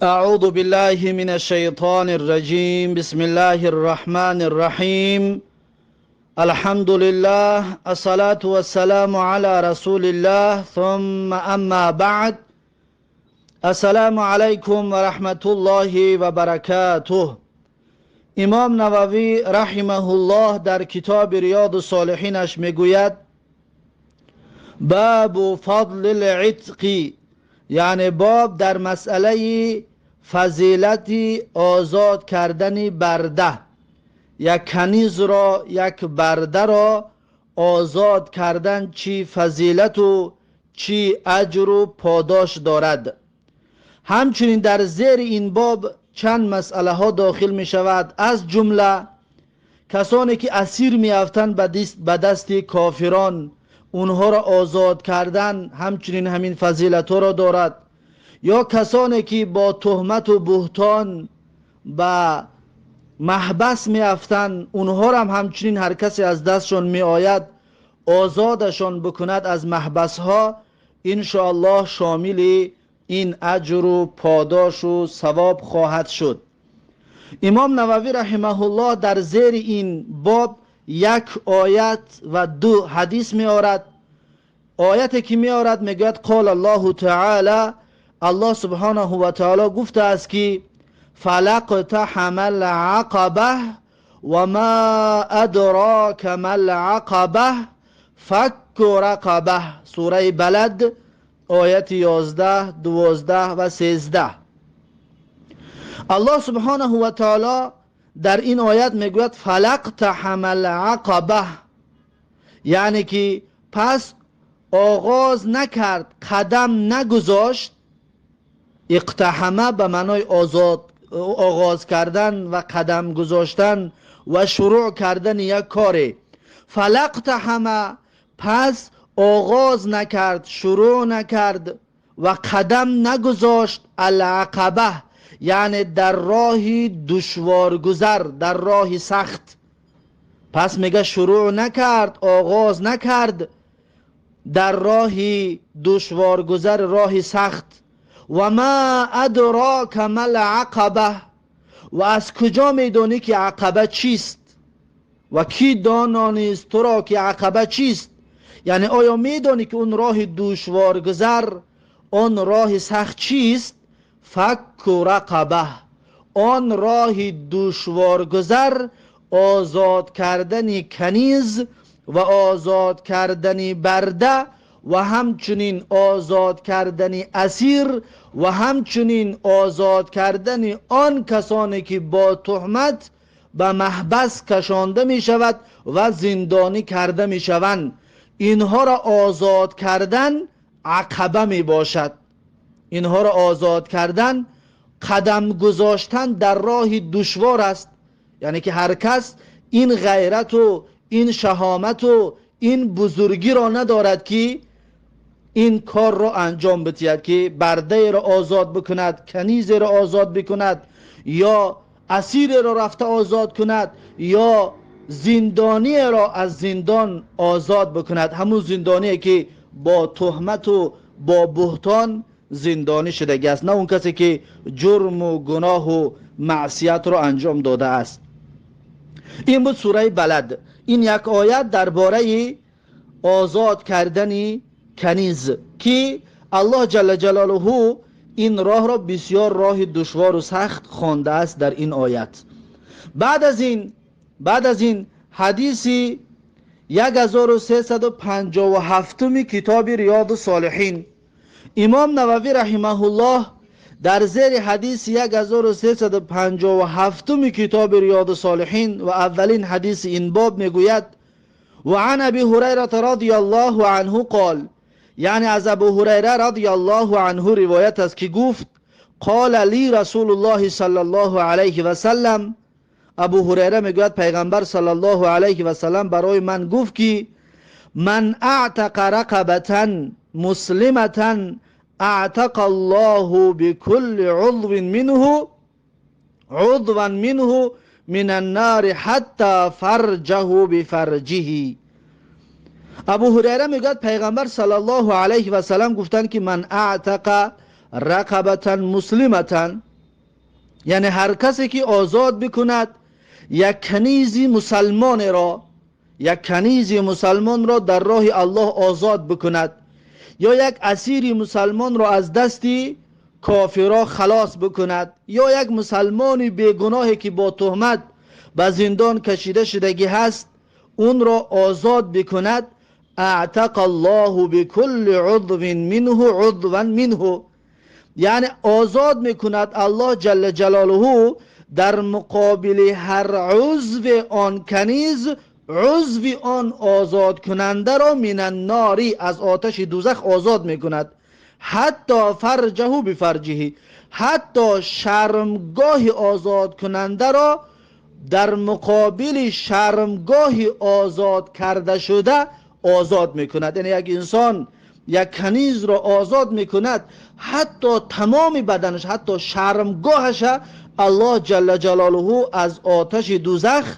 أعوذ بالله من الشيطان الرجيم. بسم الله الرحمن الرحيم. الحمد لله، الصلاة والسلام على رسول الله، ثم أما بعد. السلام عليكم ورحمة الله وبركاته. امام نووی رحمه الله در کتاب ریاض الصالحینش میگوید: باب فضل العتق، یعنی باب در مسئله فضیلت آزاد کردن برده. یک کنیز را، یک برده را آزاد کردن چی فضیلت و چی اجر و پاداش دارد. همچنین در زیر این باب چند مسئله ها داخل می شود، از جمله کسانی که اسیر می افتند به دست کافران، اونها را آزاد کردن همچنین همین فضیلت ها را دارد، یا کسانی که با تهمت و بهتان به محبس می افتند، اونها را هم همچنین هر کسی از دستشان می آید آزادشان بکند از محبس ها، انشاءالله شامل این اجر و پاداش و ثواب خواهد شد. امام نووی رحمه الله در زیر این باب یک آیت و دو حدیث می آورد. آیتی که می آورد میگوید: قال الله تعالی، الله سبحانه و تعالی گفته است که فلا اقتحم العقبه و ما ادراک ما العقبه فک رقبه. سوره بلد، آیت 11، 12 و 13. الله سبحانه و تعالی در این آیت میگوید: فلا اقتحم العقبه، یعنی که پس آغاز نکرد، قدم نگذاشت. اقتحمه به معنای آزاد آغاز کردن و قدم گذاشتن و شروع کردن یک کاری. فلا اقتحم، پس آغاز نکرد، شروع نکرد و قدم نگذاشت. العقبه، یعنی در راه دشوارگذر، در راه سخت. پس میگه شروع نکرد، آغاز نکرد در راه دشوارگذر، راه سخت. و ما ادراک ما العقبه، و از کجا میدانی که عقبه چیست؟ و کی دانانیست تو را که عقبه چیست؟ یعنی آیا میدانی که اون راه دشوارگذر، آن راه سخت چیست؟ فک رقبه، آن راه دشوارگذر آزاد کردن کنیز و آزاد کردن برده و همچنین آزاد کردن اسیر و همچنین آزاد کردن آن کسانی که با تهمت به محبس کشانده می شود و زندانی کرده می شوند، اینها را آزاد کردن عقبه می باشد. اینها را آزاد کردن قدم گذاشتن در راه دشوار است. یعنی که هر کس این غیرت و این شهامت و این بزرگی را ندارد که این کار را انجام بدهد که برده را آزاد بکند، کنیز را آزاد بکند، یا اسیر را رفته آزاد کند، یا زندانی را از زندان آزاد بکند، همون زندانی که با تهمت و با بهتان زندانی شده است، نه اون کسی که جرم و گناه و معصیت را انجام داده است. این بود سوره بلد. این یک آیت درباره آزاد کردن کنیز که الله جل جلاله این راه را بسیار راه دشوار و سخت خوانده است در این آیت. بعد از این حدیثی 1357 کتاب ریاض الصالحین. امام نووی رحمه الله در زیر حدیث 1357 کتاب ریاض الصالحین و اولین حدیث این باب میگوید: و عن ابی هریره رضی الله عنه قال، یعنی از ابو هریره رضی الله عنه روایت است که گفت: قال لی رسول الله صلی الله علیه و سلم. ابو هریره میگوید پیغمبر صلی الله علیه و سلم برای من گفت که من اعتق رقبة مسلمة اعتق الله بكل عضو منه عضوا منه من النار حتى فرجه بفرجه. ابو هریره میگوید پیغمبر صلی الله علیه و سلم گفتند که من اعتق رقبة مسلمة. یعنی هر کسی که آزاد بکند یک کنیزی مسلمان را، یک کنیزی مسلمان را در راه الله آزاد بکند یا یک اسیر مسلمان را از دست کافرها خلاص بکند یا یک مسلمان بیگناهی که با تهمت به زندان کشیده شدگی هست اون را آزاد بکند، اعتق الله بكل عضو منه عضوا منه، یعنی آزاد میکند الله جل جلاله در مقابل هر عضو آن کنیز عضو آن آزاد کننده را من النار از آتش دوزخ آزاد میکند، حتی فرجه بفرجه، حتی شرمگاه آزاد کننده را در مقابل شرمگاه آزاد کرده شده آزاد میکند. یعنی یک انسان یک کنیز را آزاد میکند، حتی تمام بدنش، حتی شرمگاهش الله جل جلاله از آتش دوزخ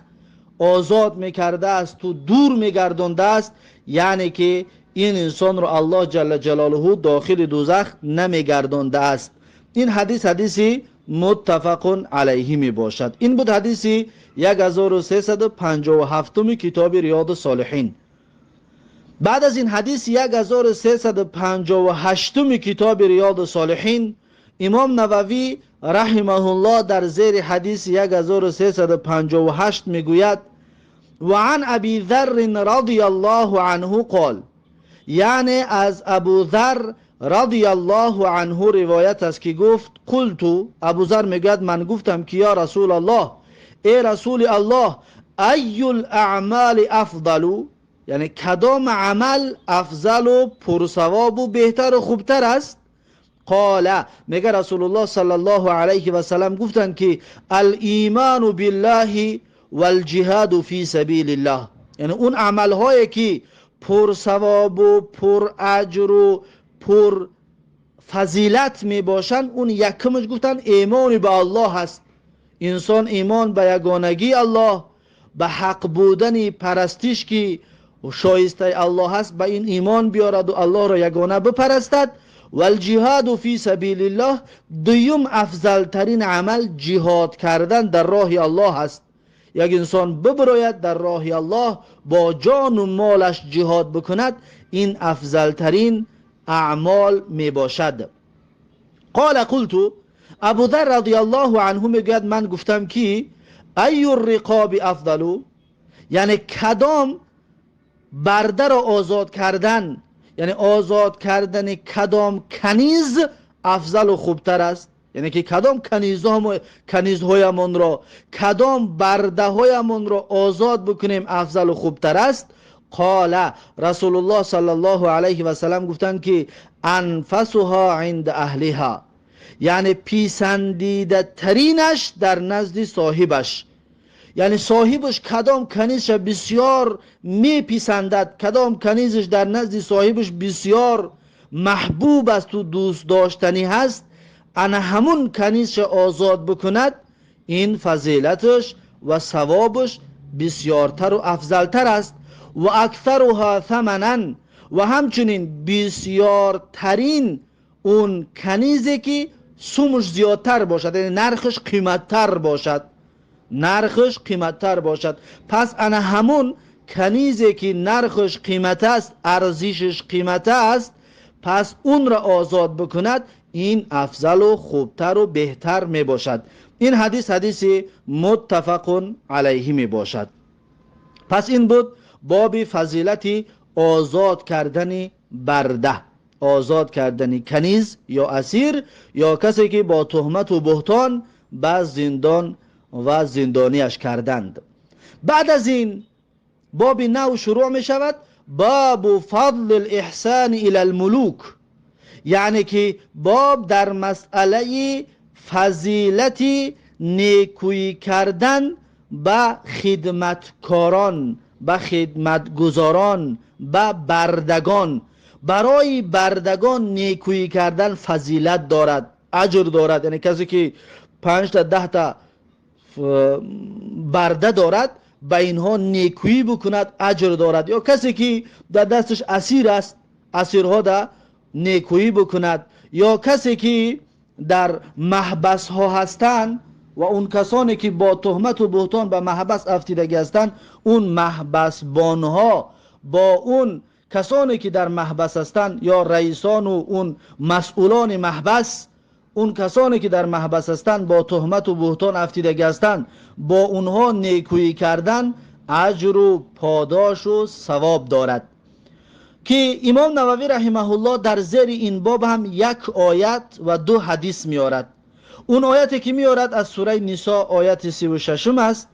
آزاد میکرده است و دور میگردانده است. یعنی که این انسان را الله جل جلاله داخل دوزخ نمیگردانده است. این حدیث حدیثی متفق علیه می باشد. این بود حدیثی 1357 کتاب ریاض الصالحین. بعد از این حدیث 1358 کتاب ریاض الصالحین، امام نووی رحمه الله در زیر حدیث 1358 میگوید: و عن ابی ذر رضی الله عنه قال، یعنی از ابو ذر رضی الله عنه روایت است که گفت: قلت، ابو ذر میگوید من گفتم که یا رسول الله، ای رسول الله، ای الاعمال افضل، یعنی کدام عمل افضل و پرثواب و بهتر و خوبتر است؟ قال، میگه رسول الله صلی الله علیه و سلم گفتند که الایمان بالله والجهاد فی سبیل الله، یعنی اون عملهایی که پرثواب و پر اجر و پر فضیلت می باشند، اون یکمش گفتن ایمان به الله هست. انسان ایمان به یگانگی الله، به حق بودن پرستش که شایسته الله هست، به این ایمان بیارد و الله را یگانه بپرستد. والجهاد فی سبیل الله، دویم افضل ترین عمل جهاد کردن در راه الله هست. یک انسان ببراید در راه الله با جان و مالش جهاد بکند، این افضل ترین اعمال می باشد. قال قلت، ابو ذر رضی الله عنه میگوید من گفتم که ای الرقاب افضل، یعنی کدام برده را آزاد کردن، یعنی آزاد کردن کدام کنیز افضل و خوبتر است، یعنی که کدام کنیزهایمان را، کدام برده هایمان را آزاد بکنیم افضل و خوبتر است؟ قال، رسول الله صلی الله علیه و سلم گفتند که انفسها عند اهلها، یعنی پیسندیده ترینش در نزد صاحبش، یعنی صاحبش کدام کنیزش بسیار میپسندد، کدام کنیزش در نزد صاحبش بسیار محبوب است و دوست داشتنی هست، انا همون کنیزش آزاد بکند، این فضیلتش و ثوابش بسیارتر و افضلتر است. و اکثرها ثمنا، و همچنین بسیارترین اون کنیزی که سومش زیادتر باشد، یعنی نرخش قیمتتر باشد، نرخش قیمتتر باشد. پس انا همون کنیزی که نرخش قیمت است، ارزشش قیمت است، پس اون را آزاد بکند، این افضل و خوبتر و بهتر می باشد. این حدیث حدیث متفق علیه می باشد. پس این بود باب فضیلت آزاد کردن برده، آزاد کردن کنیز یا اسیر یا کسی که با تهمت و بهتان به زندان و زندانیش کردند. بعد از این باب نو شروع می شود، باب فضل الاحسان الى الملوک، یعنی که باب در مسئله فضیلت نیکویی کردن به خدمتکاران، به خدمتگزاران، به بردگان. برای بردگان نیکویی کردن فضیلت دارد، اجر دارد. یعنی کسی که 5 تا 10 تا برده دارد، به اینها نیکویی بکند اجر دارد. یا کسی که در دستش اسیر است، اسیرها در نیکویی بکند، یا کسی که در محبس ها هستند و اون کسانی که با تهمت و بهتان به محبس افتیدگی هستند، اون محبسبانها با اون کسانی که در محبس هستند یا رئیسان و اون مسئولان محبس، اون کسانی که در محبس هستند با تهمت و بهتان افتیدگی هستند، با اونها نیکویی کردن اجر و پاداش و ثواب دارد. که امام نووی رحمه الله در زیر این باب هم یک آیت و دو حدیث میارد. اون آیتی که میارد از سوره نساء آیت 36 است.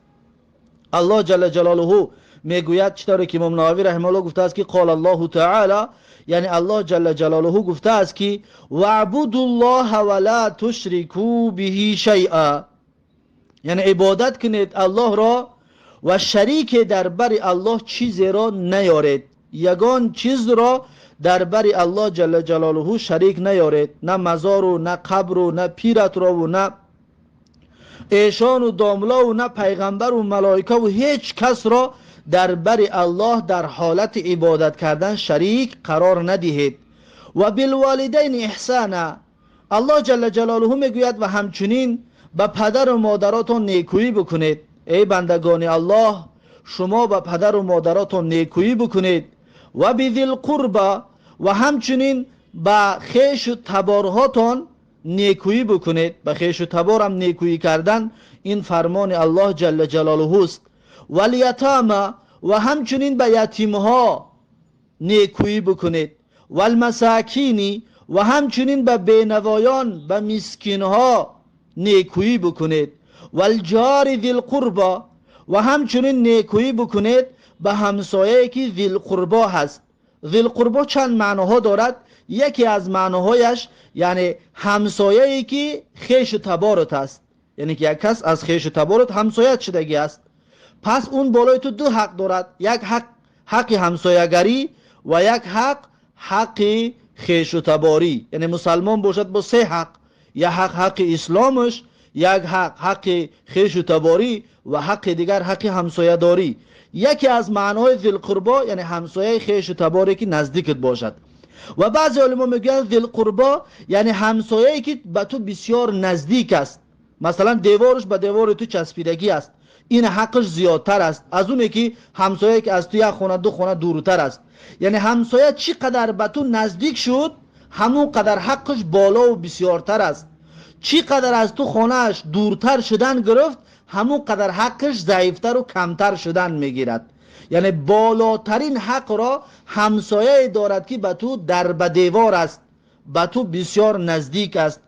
الله جل جلاله میگوید، چطوری که امام نووی رحمه الله گفته است که قال الله تعالی، یعنی الله جل جلاله گفته است که واعبدوا الله ولا تشركوا به شیئا، یعنی عبادت کنید الله را و شریک در بر الله چیزی را نیارید، یگان چیز را در بر الله جل جلاله شریک نیارید، نه مزار و نه قبر و نه پیرت را و نه ایشان و داملا و نه پیغمبر و ملائکه و هیچ کس را در بر الله در حالت عبادت کردن شریک قرار ندهید. و بالوالدین احسانا، الله جل جلاله میگوید و همچنین به پدر و مادراتون نیکویی بکنید. ای بندگان الله، شما به پدر و مادراتون نیکویی بکنید. و بذی القربا، و همچنین به خیش و تبارهاتان نیکویی بکنید. به خیش و تبارم نیکویی کردن این فرمان الله جل جلاله است. و الیتاما، و همچنین به یتیمها نیکویی بکنید. و المساکینی، و همچنین به بینوایان، به مسکینها نیکویی بکنید. و الجار ذی القربا، و همچنین نیکویی بکنید به همسایه که ذی القربا هست. ذی القربا چند معناها دارد. یکی از معناهایش یعنی همسایه‌ای که خیش و تبارت است، یعنی که یک کس از خیش و تبارت همسایت شدگی است، پس اون بالای تو دو حق دارد، یک حق حق همسایه‌گری و یک حق حق خیش و تباری. یعنی مسلمان باشد با سه حق، یک حق حق اسلامش، یک حق حق خیش و تباری و حق دیگر حق همسایه داری. یکی از معنای ذی القربا یعنی همسایه خیش و تباری که نزدیکت باشد. و بعضی علما میگویند ذی القربا یعنی همسایه‌ای که به تو بسیار نزدیک است، مثلا دیوارش به دیوار تو چسبیدگی است، این حقش زیادتر است از اونه که همسایه که از تو یک خانه دو خانه دورتر است. یعنی همسایه چی قدر به تو نزدیک شد همون قدر حقش بالا و بسیارتر است، چی قدر از تو خانهش دورتر شدن گرفت همون قدر حقش ضعیفتر و کمتر شدن میگیرد. یعنی بالاترین حق را همسایه دارد که به تو در به دیوار است، به تو بسیار نزدیک است.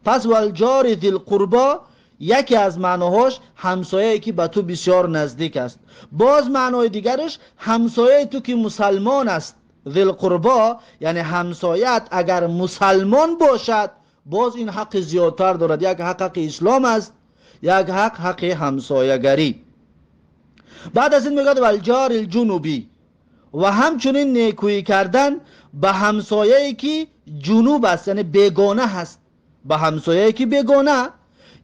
پس والجار ذی القربا یکی از معناهاش همسایه که به تو بسیار نزدیک است. باز معنای دیگرش همسایه تو که مسلمان است. ذی القربا یعنی همسایت اگر مسلمان باشد باز این حق زیادتر دارد. یک حق حق اسلام است، یک حق حق همسایه‌گری. بعد از این میگه والجار الجنوبی، و همچنین نیکویی کردن به همسایه‌ای که جنوب است، یعنی بیگانه هست. به همسایه‌ای که بیگانه،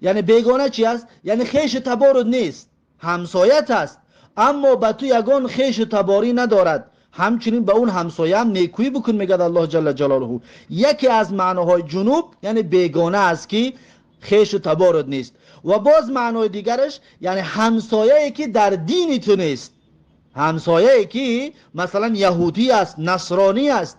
یعنی بیگانه چی است؟ یعنی خیش تبار نیست، همسایت است، اما به تو یگان خیش تباری ندارد. همچنین به اون همسایه هم نیکویی بکن، میگه الله جل جلاله. یکی از معناهای جنوب یعنی بیگانه است که خیش و تبارت نیست. و باز معنای دیگرش یعنی همسایه‌ای که در دین تو نیست، همسایه‌ای که مثلا یهودی است، نصرانی است،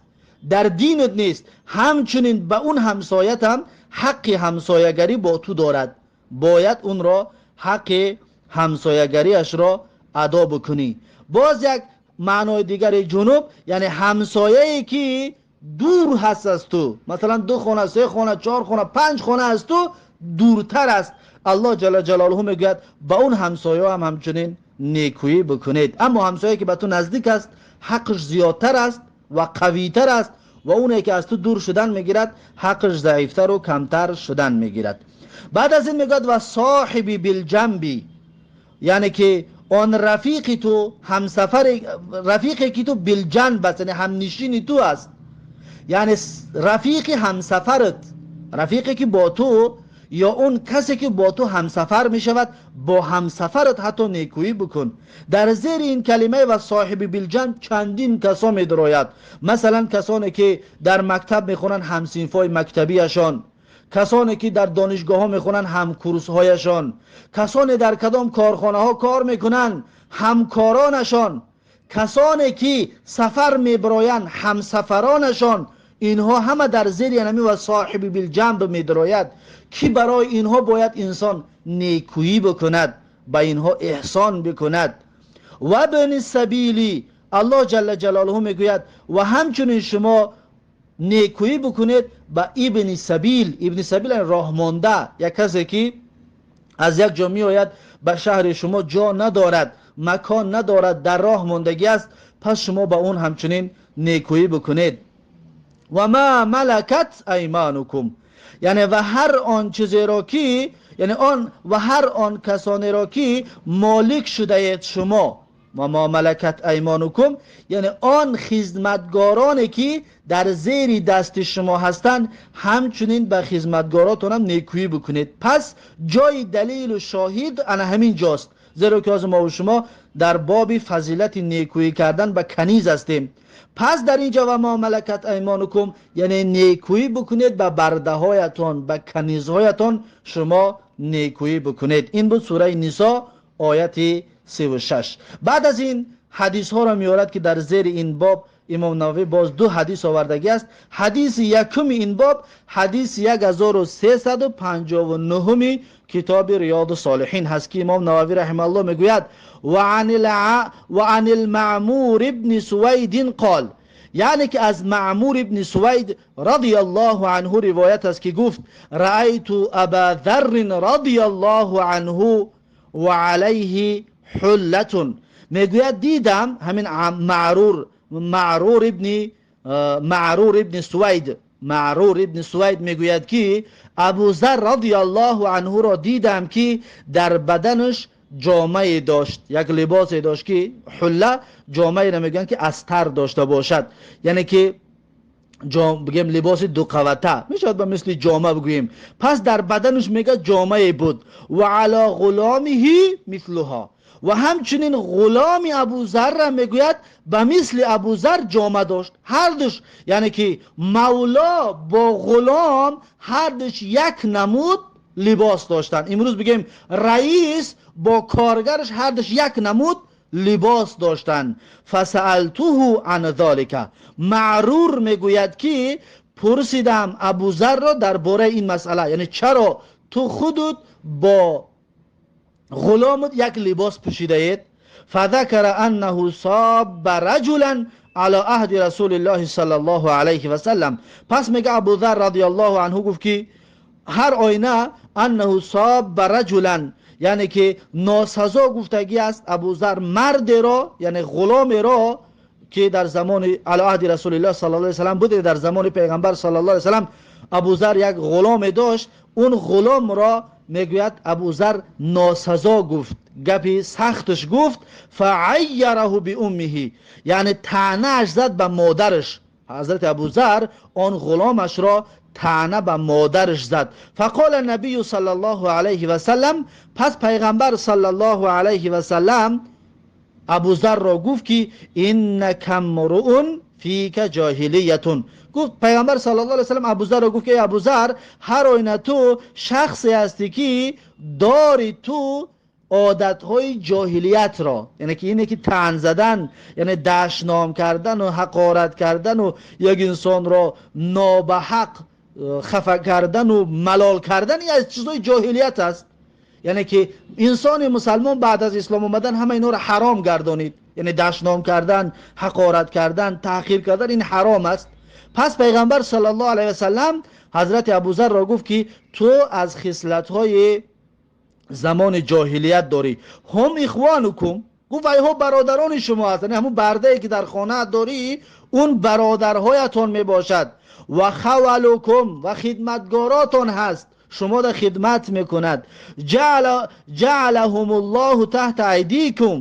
در دینت نیست، همچنین به اون همسایت هم حق همسایه‌گری با تو دارد، باید اون را حق همسایه‌گریش را ادا بکنی. باز یک معنای دیگر جنوب یعنی همسایه‌ای که دور هست از تو، مثلا 2 خانه، 3 خانه، 4 خانه، 5 خانه از تو دورتر است. الله جل جلاله میگوید با اون همسایه هم همچنین نیکویی بکنید. اما همسایه که به تو نزدیک است حقش زیادتر است و قویتر است و اونی که از تو دور شدن میگیرد حقش ضعیفتر و کمتر شدن میگیرد. بعد از این میگوید و صاحبی بالجنبی، یعنی که آن رفیقی تو، همسفر رفیقی که تو بالجنب است، یعنی همنشین تو است، یعنی رفیق همسفرت، رفیقی که با تو یا اون کسی که با تو همسفر می شود، با همسفرت حتی نیکویی بکن. در زیر این کلمه و صاحب بالجنب چندین کسا می دراید. مثلا کسانی که در مکتب می خونن، همصنفای مکتبیشان، Касоне ки дар донишгоҳҳо мехонанд, ҳамкурсҳояшон, касоне дар кадом корхонаҳо кор мекунанд, ҳамкоронашон, касоне ки сафар мебароянд, ҳамсафаронашон, инҳо ҳама дар зери ҳамин والصاحب بالجنب медарояд, ки барои инҳо бояд инсон некӯӣ бикунад, ба инҳо эҳсон бикунад. وابن السبيل, Аллоҳ ҷалла ҷалолаҳу мегӯяд: ва ҳамчунин шумо некӯӣ бикунед ба ибни сабил. Ибни сабил роҳмонда, як касе ки аз як ҷо меояд ба шаҳри шумо, ҷо надорад, макон надорад, дар роҳ мондагӣ аст, пас шумо ба он ҳамчунин некӯӣ бикунед. وما ملكت أيمانكم, яъне ва ҳар он чизеро ки, яъне он ва ҳар он касонеро ки молик шудаед шумо. وما ملكت أيمانكم, яъне он хизматгороне ки дар зери дасти шумо ҳастанд, ҳамчунин ба хизматгоротонам некӯӣ бикунед. Пас ҷои далилу шоҳид ана ҳамин ҷост, зеро ки ҳозир мо шумо дар боби фазилати некӯӣ кардан ба каниз ҳастем. Пас дар инҷо وما ملكت أيمانكم, яъне некӯӣ бикунед ба бардаҳоятон, ба канизҳоятон шумо некӯӣ бикунед. Ин буд сураи Нисо, ояти 36. Баъд аз ин ҳадисҳоро меорад, ки дар зери ин боб имом Нававӣ боз ду ҳадис овардагӣ аст. Ҳадиси якуми ин боб ҳадиси 1359-уми китоби Риёду Солиҳин ҳаст, ки имом Нававӣ раҳимааллоҳ мегӯяд: وعن المعمور ابن سويد قال, яъне ки аз Маъмур ибни Сувайд رضي الله عنه ривоят аст, ки гуфт: رأيت أبا ذر رضي الله عنه وعليه حلة. Мегӯяд, дидам ҳамин Маърур ибни Сувайд мегӯяд, ки Абузар رضي الله عنه ро дидам, ки дар баданаш ҷомае дошт, як либосе дошт, ки حلة ҷомаеро мегӯянд, ки астар дошта бошад, яъне ки бигем либоси дуқавата мешавад, ба мисли ҷома бигӯем. Пас дар баданаш, мегӯяд, ҷомае буд. وعلى غلامه مثلها, ва ҳамчунин ғуломи Абузарра, мегӯяд, ба мисли Абузар ҷома дошт ҳардуш, яъне ки мавло бо ғулом ҳардуш як намуд либос доштанд. Имрӯз бигем, раис бо коргараш ҳардуш як намуд либос доштанд. فسألته عن ذلك, Маърур мегӯяд, ки пурсидам Абузарро дар бораи ин масъала, яъне чаро ту худут бо ғуломут як либос пӯшидаед. فذكر أنه ساب رجلا على عهد رسول الله صلى الله عليه وسلم. Пас мега, Абузар رضي الله عنه гуфт, ки ҳар оина أنه ساب رجلا, яъне ки носазо гуфтагӣ аст Абузар мардеро, яъне ғуломеро, ки дар замони على عهد رسول الله صلى الله عليه وسلم буд. Дар замони пайғамбар صلى الله عليه وسلم Абузар як ғуломе дошт. Он ғуломро, мегӯяд, Абузар носазо гуфт, гапи сахташ гуфт. فعيره بأمه, яъне таънааш зад ба модараш. Ҳазрати Абузар он ғуломашро таъна ба модараш зад. فقال النبي صلى الله عليه وسلم, пас пайғамбар صلى الله عليه وسلم Абузарро гуфт, ки إنك امرؤ فيك جاهلية. Гуфт пайғамбар صلى الله عليه وسلم Абузарро гуфт, ки эй Абузар, ҳар оина ту шахсе ҳастӣ, ки дори ту одатҳои ҷоҳилиятро, яъне ки ине ки таън задан, яъне дашном кардану ҳақорат кардану як инсонро нобаҳақ хафа кардану малол кардан аз чизҳои ҷоҳилият аст. Яъне ки инсони мусалмон баъд аз ислом омадан ҳама инҳоро ҳаром гардонид, яъне дашном кардан, ҳақорат кардан, таҳқир кардан ин ҳаром аст. Пас пайғамбар صلى الله عليه وسلم ҳазрати Абузарро гуфт, ки ту аз хислатҳои замони ҷоҳилият дорӣ. هم إخوانكم, гуфт, вайҳо бародарони шумо ҳастанд, ҳамун бардае ки дар хона дорӣ, он бародарҳоятон мебошад. وخولكم, ва хидматгоротон ҳаст, шумо да хидмат мекунад. جعلهم الله تحت أيديكم,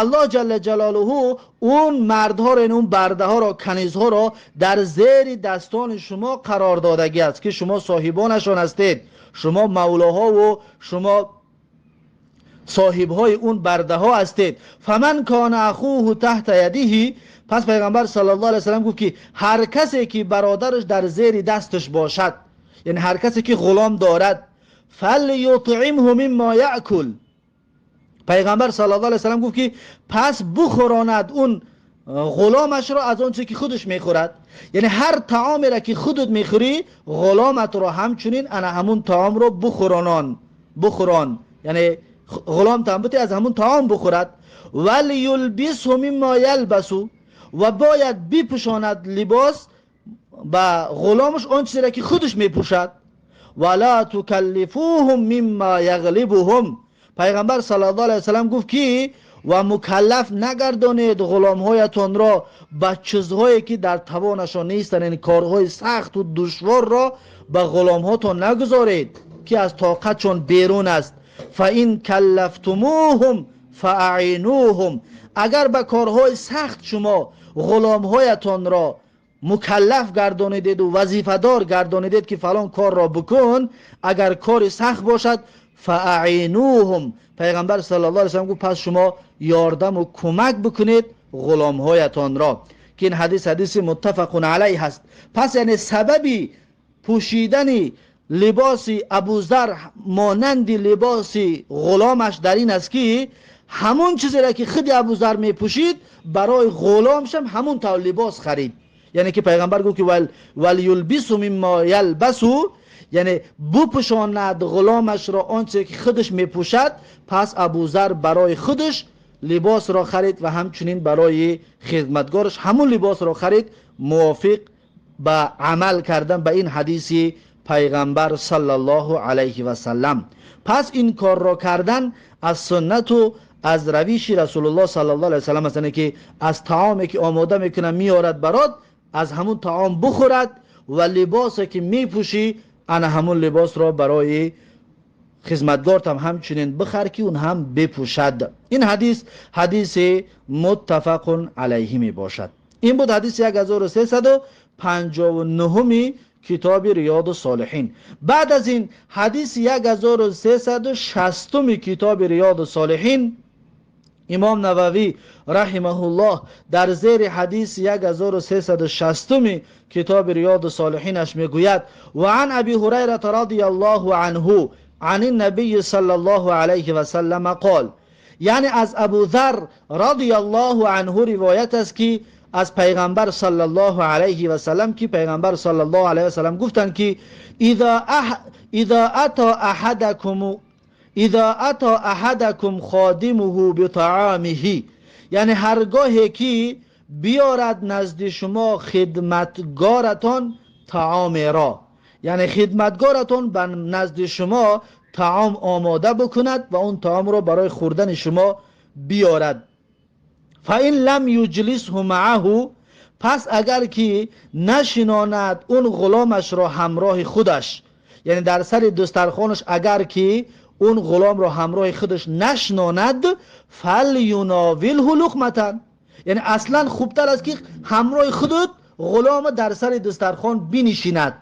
Аллоҳ ҷалла ҷалолуҳу он мардҳоро, он бардаҳоро, канизҳоро дар зери дастони шумо қарор додагӣ аст, ки шумо соҳибонашон ҳастед, шумо мавлоҳову шумо соҳибҳои он бардаҳо ҳастед. فمن كان أخوه تحت يده, пас пайғамбар صلى الله عليه وسلم гуфт, ки ҳар касе ки бародараш дар зери дасташ бошад. یعنی هر کسی که غلام دارد، فلیطعمه مما یأکل. پیغمبر صلی الله علیه وسلم گفت که پس بخوراند اون غلامش را از آنچه که خودش میخورد. یعنی هر طعامی را که خودت میخوری غلامت را همچنین انا همون طعام را بخوران، یعنی غلام تنبتی از همون طعام بخورد. ولیلبسه مما یلبس، و باید بپوشاند لباس به غلامش آن چیزی را که خودش میپوشد. ولا تکلفوهم مما یغلبهم. پیغمبر صلی الله علیه وسلم گفت که و مکلف نگردانید غلامهایتان را به چیزهایی که در توانشان نیستند، یعنی کارهای سخت و دشوار را به غلامهاتان نگذارید که از طاقتشان بیرون است. فان کلفتموهم فاعینوهم. اگر به کارهای سخت شما غلامهایتان را مکلف گردانیدید و وظیفه‌دار گردانیدید که فلان کار را بکن، اگر کار سخت باشد فاعینوهم، پیغمبر صلی الله علیه و سلم گفت پس شما یاردم و کمک بکنید غلامهایتان را، که این حدیث حدیث متفق علیه هست. پس یعنی سببی پوشیدن لباس ابوذر مانند لباس غلامش در این است که همون چیزی را که خود ابوذر میپوشید برای غلامش هم همون تا لباس خرید. یعنی که پیغمبر گفت که ولیلبس مما یلبس، یعنی بپوشاند غلامش را آنچه که خودش میپوشد. پس ابوذر برای خودش لباس را خرید و همچنین برای خدمتگارش همون لباس را خرید، موافق به عمل کردن به این حدیث پیغمبر صلی الله علیه و سلم. پس این کار را کردن از سنت و از روش رسول الله صلی الله علیه و سلم است، که از طعامی که آماده میکنه میارد برات از همون طعام بخورد و لباسی که میپوشی انا همون لباس را برای خدمتگارت هم همچنین بخر که اون هم بپوشد. این حدیث حدیث متفق علیه می باشد. این بود حدیث 1359 کتاب ریاض الصالحین. بعد از این حدیث 1360 کتاب ریاض الصالحین، امام نووی رحمه الله در زیر حدیث 1360 کتاب ریاض الصالحینش میگوید و عن ابی هریره رضی الله عنه عن النبی صلی الله علیه و سلم قال، یعنی از ابو ذر رضی الله عنه روایت است که از پیغمبر صلی الله علیه و سلم که پیغمبر صلی الله علیه و سلم گفتند که اذا اتا احدکم خادمه بطعامه، یعنی هرگاه که بیارد نزد شما خدمتگارتان طعام را، یعنی خدمتگارتان به نزد شما طعام آماده بکند و اون طعام را برای خوردن شما بیارد. فإن لم یجلسه معه، پس اگر که نشیناند اون غلامش را همراه خودش، یعنی در سر دسترخوانش اگر که اون غلام را همراه خودش نشناند، فلیناوله لقمة، یعنی اصلا خوبتر است که همراه خودت غلام در سر دسترخوان بنشیند.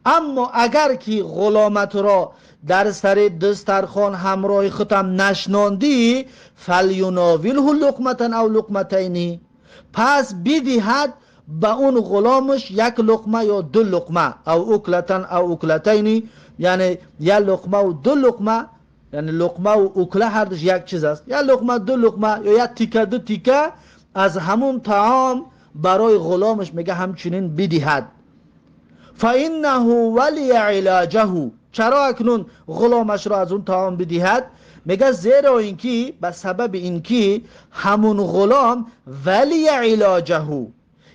اما اگر که غلامت را در سر دسترخوان همراه خودم نشناندی، فلیناوله لقمة او لقمتین، پس بدهد به اون غلامش یک لقمه یا دو لقمه، او اکلتن او اکلتین، یعنی یک لقمه و دو لقمه، یعنی لقمه و اکله هر دوش یک چیز است، یک لقمه دو لقمه یا یک تیکه دو تیکه از همون طعام برای غلامش میگه همچنین بدهد. فإنه ولی علاجه، چرا اکنون غلامش را از اون طعام بدهد؟ میگه زیرا اینکه به سبب اینکه همون غلام ولی علاجه،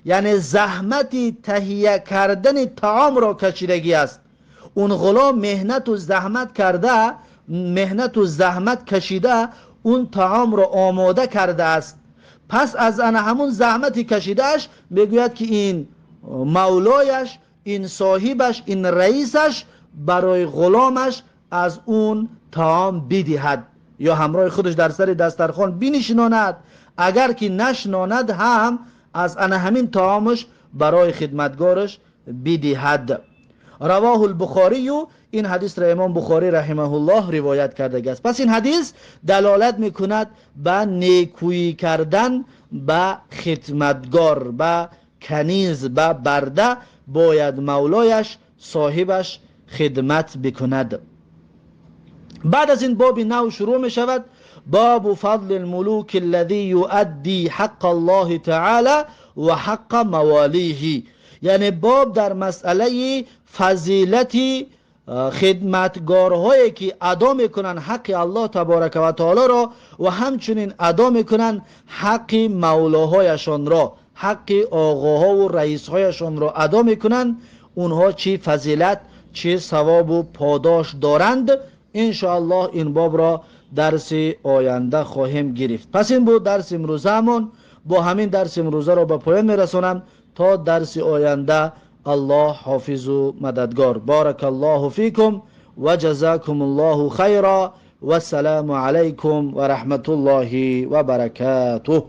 یعنی زحمت تهیه کردن طعام را کشیدگی است. اون غلام مهنت و زحمت کرده، مهنت و زحمت کشیده، اون طعام را آماده کرده است. پس از ان همون زحمتی کشیدهش میگوید که این مولایش، این صاحبش، این رئیسش برای غلامش از اون طعام بدهد یا همراه خودش در سر دسترخوان بنشیناند. اگر که نشناند هم از ان همین طعامش برای خدمتگارش بدهد. رواه البخاری، این حدیث را امام بخاری رحمه الله روایت کرده است. پس این حدیث دلالت میکند به نیکویی کردن به خدمتگار، به کنیز، به برده. باید مولایش، صاحبش خدمت بکند. بعد از این باب نو شروع می شود، باب فضل الملوك الذي يؤدي حق الله تعالى و حق موالیه، یعنی باب در مسئله فضیلت خدمتگارهایی که ادا میکنن حق الله تبارک و تعالی را و همچنین ادا میکنن حق مولاهایشان را، حق آقاها و رئیسهایشان را ادا میکنن، اونها چی فضیلت، چه ثواب و پاداش دارند. انشاءالله این باب را درس آینده خواهیم گرفت. پس این بود درس امروزمون. با همین درس امروزه را به پایان میرسانم. تا درس آینده الله حافظ و مددگار. بارک الله فیکم و جزاکم الله خیرا و السلام علیکم و رحمت الله و برکاته.